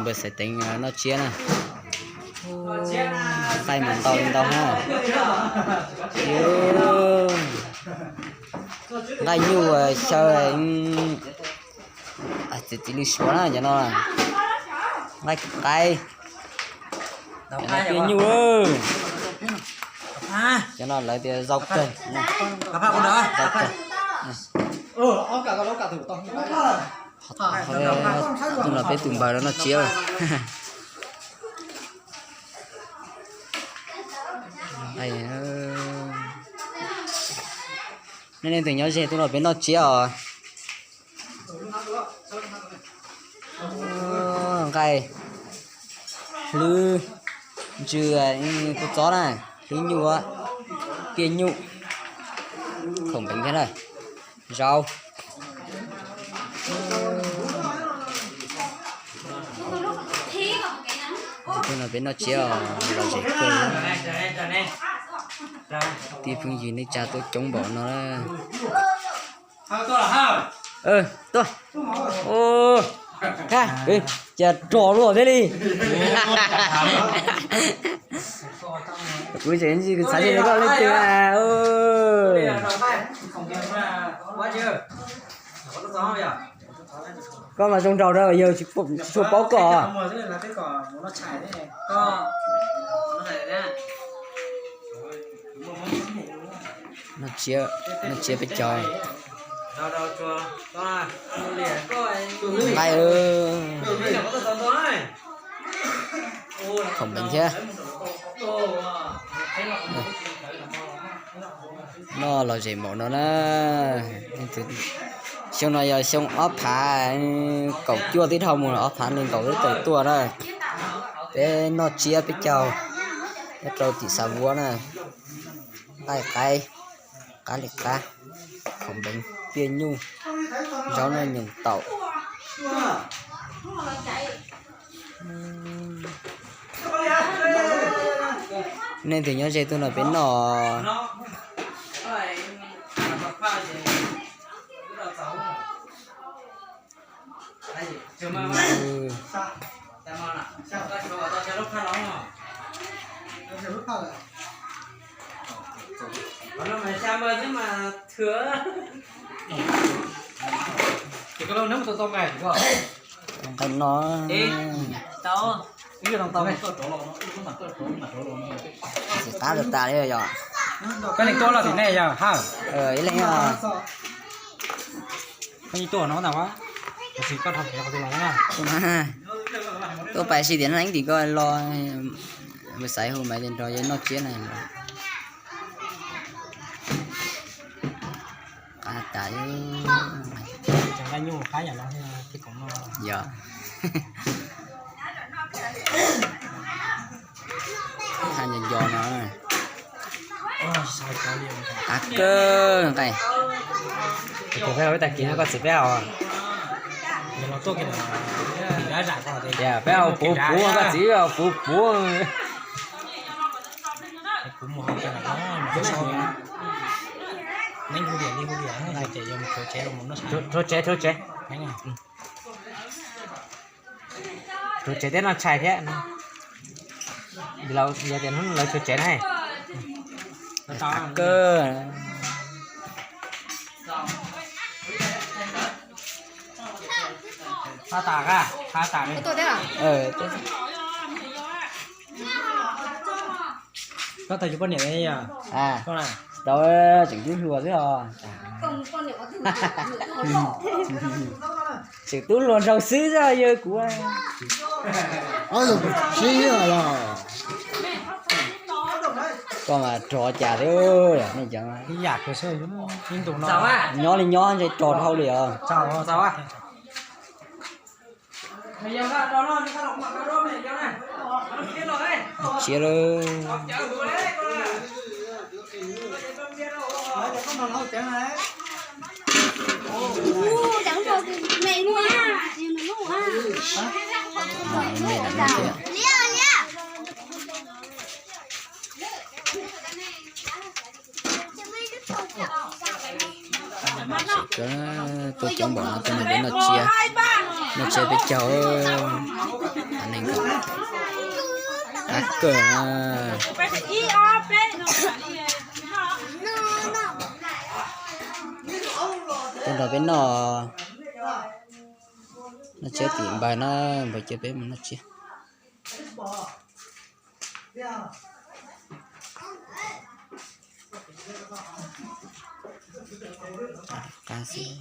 Npawg Xaiv Teev noj tsiab na. Nqaij mas ntau ntau na. Nqaij nyuj xyaw txiv txiv lws suav na cov no. Nqaij qaib, piaj nyuj. Cov no lawv tias zau kawg. Tus no peb tus npawg no noj tsiab. Nej leej twg nyob ze tuaj nrog peb noj tsiab os. Nqaij hlwb, ntsw, kua txob na, hlwb nyuj, piaj nyuj, khoom npeev thiab na, zaub. Tuaj no peb noj tsiab lom zem kawg. Tib phooj ywg neej tsa tuaj coob npaum no. Tuaj, cas rog luaj thiab li. Kuv tseem xav tias koj leej twg. Koj mas zoo nraug rau yawg tsis tshua paub koj. Noj tsiab peb caug. Nqaij, khoom npeev thiab. Noj lom zem npaum no na. Xyoo no yog xyoo ob phav kaum cuaj twb dhau mus, ob phav nees nkaum twb tawm tuaj na. Peb noj tsiab peb caug nyob rau tim Xav Vuab na. Nqaij qaib, qab li qab, khoom npeev, piaj nyuj, zaub noj nyoos taum. Nej twg nyob ze tuaj nrog peb noj. Nqaij no, txiv qab tas tas li yog. Koj leej tuaj los tim nej yog ha? Ib leeg. Koj tuaj no ntag. Tuaj pais si tias neeb tim koj los, mus xaiv hu mas nrog yawg noj tsiab na. Qab tas. Yog. Qab nco nco no. Qab kawg nqaij. Tus peb ua ib tag kis no koj txiv peb haus. Peb haus puv puv, koj txiv haus puv puv. Rhuav tsev, rhuav tsev. Rhuav tsev thiab noj tshais thiab. Yog tias hnub lawv rhuav tsev na. Qab kawg. Koj tau tsis poj niam li yog? Tau, tseem tub hluas xwb os. Tseem tub hluas nraug xwb xwb yawg kuv. Sib los. Koj mas rog cas thiab, nej cov ib yam kawg xwb, nyob li nyob ntshe rog dhau li os. Tsiab lawm. Tuaj coob npaum no tuaj nrog peb noj tsiab. Noj tsiab peb caug, neeg qab kawg. Tuaj nrog peb noj, noj tsiab tim npawg na, npawg caw peb mus noj tsiab. Qab xwb.